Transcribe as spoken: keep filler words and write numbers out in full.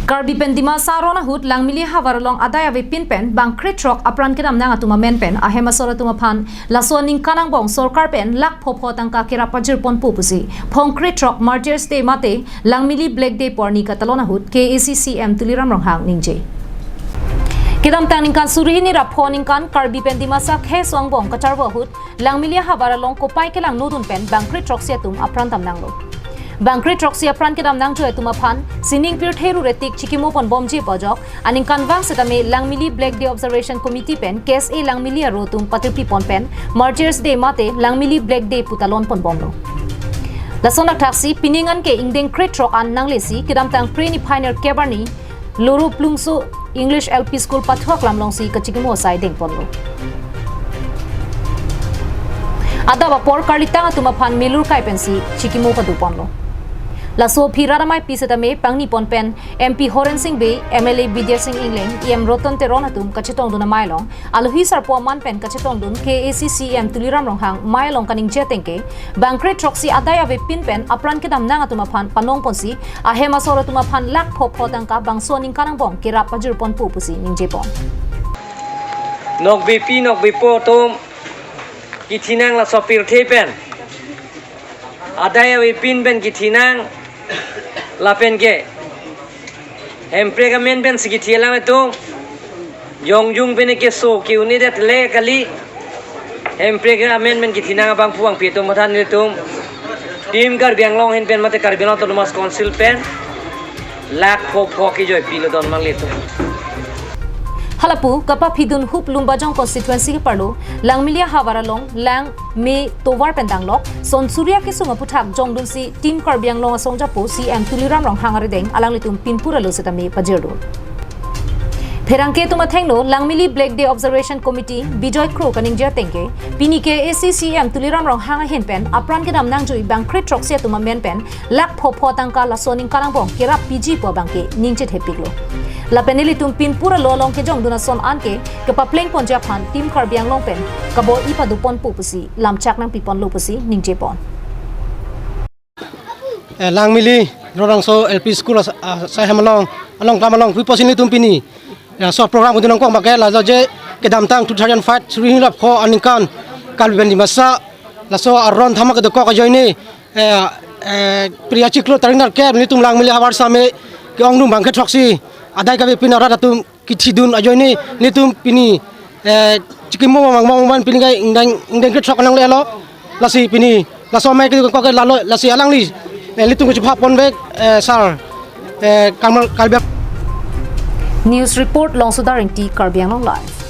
Karbi pen Dimasa aron ahut Langmili havar along adai avepin pen bang krethrok apran kedamnang atum amen pen ahem asor atum aphan laso aningkan angbong sorkar pen lakh pho pho tangka kerap pajirponpo pusi Phongkre throk Martyrs Day mate Langmili Black Day porni katalon ahut K A A C C M Tuliram Ronghang ningje. Kedamtang ningkan suri hini ra pho aningkan Karbi pen Dimasa khei so angbong kacharvo ahut Langmili havar along kopai kelang nodun pen bang krethroksi atum apran damnanglo. Bang krethroksi apran kedamnang joi atum aphan sining pirthe rure tik chikimo ponbomji pajok aningkan vang setame Langmili Black Day Observation Committee pen K S A Langmili aro atum patirpi pon pen Martyrs Day mate Langmili Black Day pu talon ponbomlo. Lason akthaksi pining an ke ingdeng krethrok an nanglesi kedamtang Pre niphai nerkep arni Loro Plungso English L P School pathuak lam alongsi kachikimo asai dengponlo. Adap apor karlitang atum aphan melur kai pensi chikimo paduponlo. Laso aphi rat amei pi setame pangni pon pen M P Horen Sing Bey, M L A Bidya Sing Engleng, E M Roton Teron atum kachetongdun amei along alohi sarpo aman pen kachetongdun K A A C C M Tuliram Ronghang mei along kaningje ateng ke bang krethroksi adai avepin pen apran kedamnang atum aphan panong ponsi ahem asor atum aphan lakh pho pho tangka bangso aningkan angbong kerap pajirponpo pusi ningjepon. Nokbepi nokbepo atum, kithinang laso pirthe pen adai avepin pen kithinang lapen ke Hemprek amen pensi kithi alam atum, jongjung pen keso ke-un-edet le kali. Hemprek amen pen kithinang abangphu abangpi atum matha nelitum Team Karbi Anglong ahin pen mate Karbi Anglong Autonomous Council pen lakh pho pho kejoi pilo don mang litum. Halapu kapaphidun hup Lumbajong constituency keparlo Langmili havar along lang me tovar pen danglok son suri akesung aputhak jongdunsi Team Karbi Anglong asong japo C M Tuliram Ronghang arideng alanglitum pinpur alo setame pajirdo. Pherangke atum athengno Langmili Black Day Observation Committee Bijoy Kro kaningje ateng ke pini K A A C C M Tuliram Ronghang ahin pen apran kedamnang joi bang krethroksi atum amen pen lakh pho pho tangka laso aningkan angbong kerap piji pu abang ke ningje thepiklo. Lapen nelitum pinpur alo along kejongdun ason an ke kepapleng ponji aphan Team Karbi Anglong pen kabor-i paduponpo pusi lamchak nangpiponlo pusi ningjepon. Eh, Langmili Rorangso L P School as-, ah, asai hem along, along klam along pupo si nelitum pini. Ya, so program kedun nangkok make laso je kedamtang two thousand five suri hini ra pho aningkan Karbi pen Dimasa laso aron thama kedokok ajoine, eh, eh, Priya chiklo tarik nerkep nelitum Langmili havar same ke-ongdung bang krethroksi adai kavepin arat atum kithidun ajoine nelitum pini, eh, chikimo mang mang man pini kai ingdeng, ingdeng krethrok nanglelo. Lasi pini laso amei kedokok ke lalo lasi alangli, eh, nelitum kachepha ponvek, eh, sir, eh, Karmal Karbi. News report Longsodar Ingti, Karbi Anglong Live.